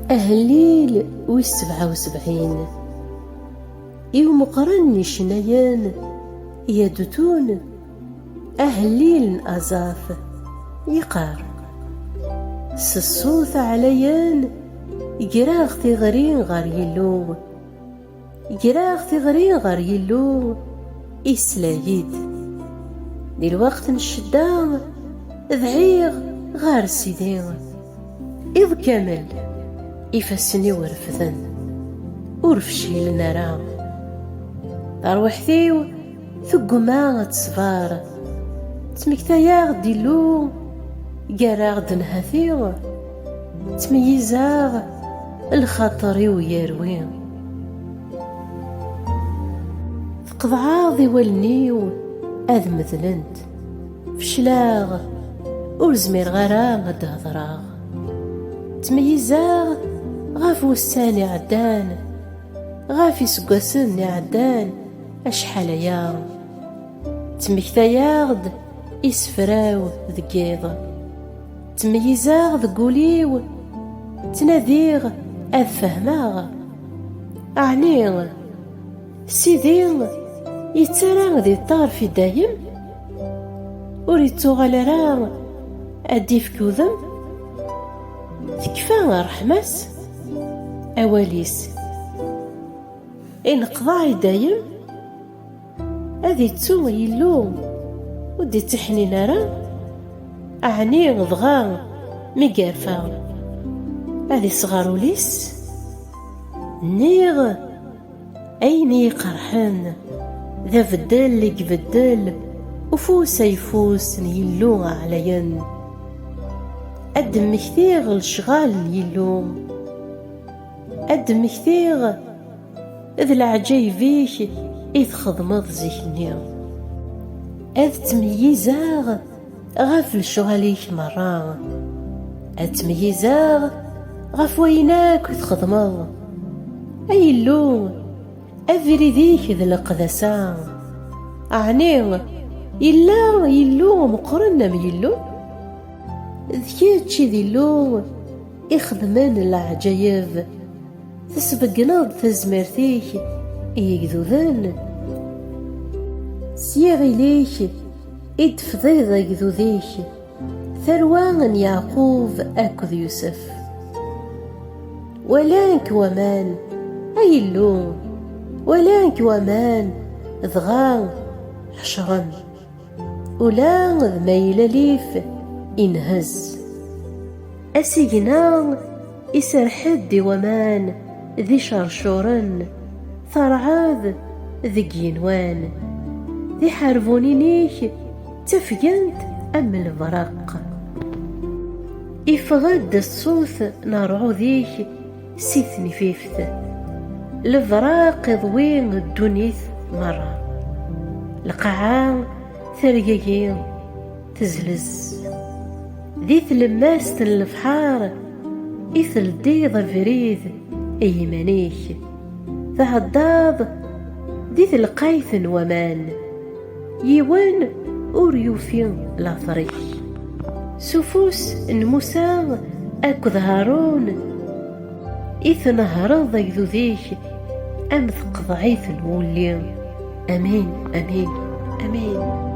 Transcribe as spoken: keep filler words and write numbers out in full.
Ahellil wis sebɛa u sebɛin. I umeqqran n icennayen yadutun, ahellil n Azaf, yeqqar: S ṣṣut ɛlayen, greɣ tiɣri ɣer Yillu. Greɣ tiɣri ɣer Yillu, isla-yi-d. Di lweqt n ccedda, dɛiɣ ɣer Sidi. Iḍ kamel, ifassen-iw refden, ur fcilen ara. Tarwiḥt-iw tegguma ad teṣber. Ttmektayeɣ-d Illu, ggareɣ-d nnhati, ttmeyyizeɣ, lxaṭer-iw yerwi. Tqeḍɛeḍ i wallen-iw ad medlent. Fecleɣ, ur zmireɣ ara ad d-hedreɣ. Ttmeyyizeɣ ɣef wussan iɛeddan, ɣef iseggasen iɛeddan, acḥal aya. Ttmektayeɣ-d isefra-w deg yiḍ. Ttmeyyizeɣ deg wul-iw, ttnadiɣ ad fehmeɣ. Ɛni Sidi yettarra di ṭṭerf i dayem? Ur yettuɣal ara ad d-ifk udem? Tekfa ṛṛeḥma-s, awal-is ineqḍaɛ i dayem? Ad ittu Yillu ur d-ittiḥnin ara? Ɛni dɣa mi yerfa ad isɣer ul-is? Nniɣ ayen i yi-qerḥen d abeddel i ibeddel ufus ayeffus n Yillu ɛlayen. Ad d-mmektiɣ lecɣal n Yillu. Ad d-mmektiɣ d leɛǧayeb-ik i txedmeḍ zik-nni. Ad ttmeyyizeɣ ɣef lecɣal-ik merra. Ad ttmeyyizeɣ ɣef wayen akk i txedmeḍ. Ay Illu, abrid-ik d leqdasa. Ɛni yella Illu meqqren am Yillu? D kečč i d Illu ixedmen leɛǧayeb. Tesbeggneḍ tazmert-ik i yegduden. S yiɣil-ik i d-tefdiḍ agdud-ik, tarwa n Yeɛqub akked Yusef. Walan-k waman, ay Illu, walan-k waman, dɣa ḥecren. Ula d ma yella lif inhez. Asigna iserḥ-d i waman d icercuren, terɛed deg yigenwan. Tiḥerbunin-ik ttafgent am lebraq. Iffeɣ-d ṣṣut n ṛṛɛud-ik si tnifift. Lebraq iḍwi ddunit merra. Lqaɛa tergagi, tezlez. Di tlemmast n lebḥer i teldiḍ abrid i yiman-ik. Tɛeddaḍ di telqayt n waman. Yiwen ur yufi later-ik. S ufus n Musa akked Harun i tnehreḍ agdud-ik am tqeḍɛit n wulli. Amin, amin, amin.